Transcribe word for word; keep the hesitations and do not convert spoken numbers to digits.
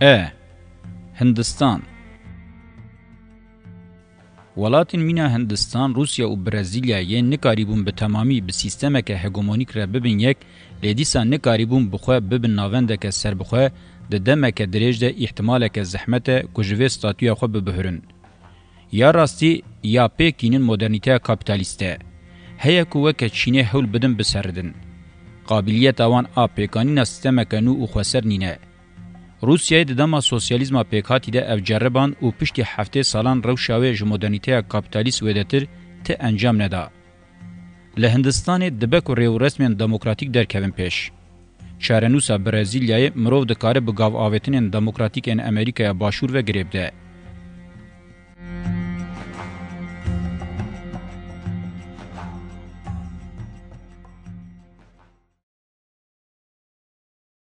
E. Hindistan. Welatên mîna Hindistan, Rûsya û Brezîlyayê nikarîbûn bi temamî bi sîstemeke hegemonîk re bibin yek, lê dîsa nikarîbûn bi xwe bibin navendeke serbixwe, di demeke dirêj de îhtimaleke zehmet e ku ji vê statûya xwe bibihirin. Ya rastî, ya pêk tînin modernîteya kapîtalîst e. Heye ku weke Çînê hewl bidin biseridin. Qabiliyeta wan a pêkanîna sîstemeke nû û xweser nîne. Rûsyayê di dema sosyalîzma pêkhatî de ev ceriband û piştî heftê salan rewşa wê ji modernîteya kapîtalîst wêdetir ti encam neda. Li Hindistanê dibe ku rêûresmên demokratîk derkevin pêş. Çarenûsa Brezîlyayê mirov dikare bi gavavêtinên demokratîk ên Amerîkaya Başûr ve girê bide.